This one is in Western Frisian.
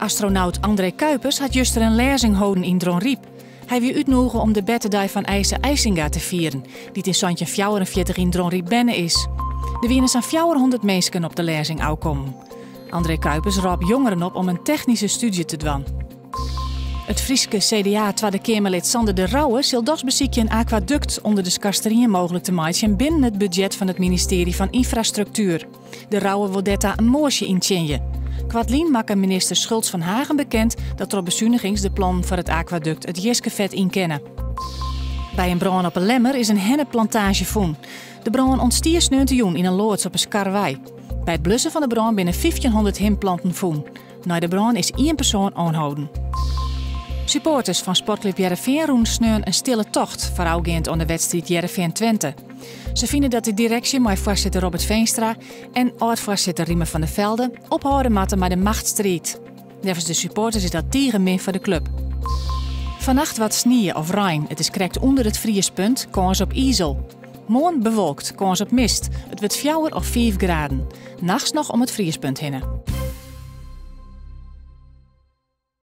Astronaut André Kuipers hat juster in lêzing holden yn Dronryp. Hy wie útnûge om de bertedei fan Eise Eisinga te fieren, dy't yn 1744 yn Dronryp berne is. Der wiene sa'n 400 minsken op de lêzing ôfkommen. André Kuipers rôp jongeren op om in technyske stúdzje te dwaan. It Fryske CDA-Twadde Keamerlid Sander de Rouwe sil dochs besykje in akwadukt ûnder de Skarsterien mooglik te meitsjen binnen it budzjet fan it ministearje fan Ynfrastruktuer. De Rouwe wol dêrta in moasje yntsjinje. Koartlyn makke minister Schultz van Haegen bekend dat troch besunigings de plannen foar it akwadukt it jiskefet yn kinne. By in brân op 'e Lemmer is in hennepplantaazje fûn. De brân ûntstie sneontejûn yn in loads op 'e Skarwei. By it blussen fan de brân binne 1500 himpplanten fûn. Nei de brân is ien persoan oanholden. Supporters fan Sportklup Hearrenfean rûnen sneon in stille tocht foarôfgeand oan de wedstriid Hearrenfean-Twente. Se fine dat de direksje mei foarsitter Robert Veenstra en âld-foarsitter Riemer van der Velde ophâlde moatte mei de machtsstriid. Neffens de supporters is dat tige min foar de klup. Fannacht wat snie of rein, it is krekt ûnder it friespunt, kâns op izel. Moarn bewolkt, kâns op mist. It wurdt 4 of 5 graden. Nachts noch om it friespunt hinne.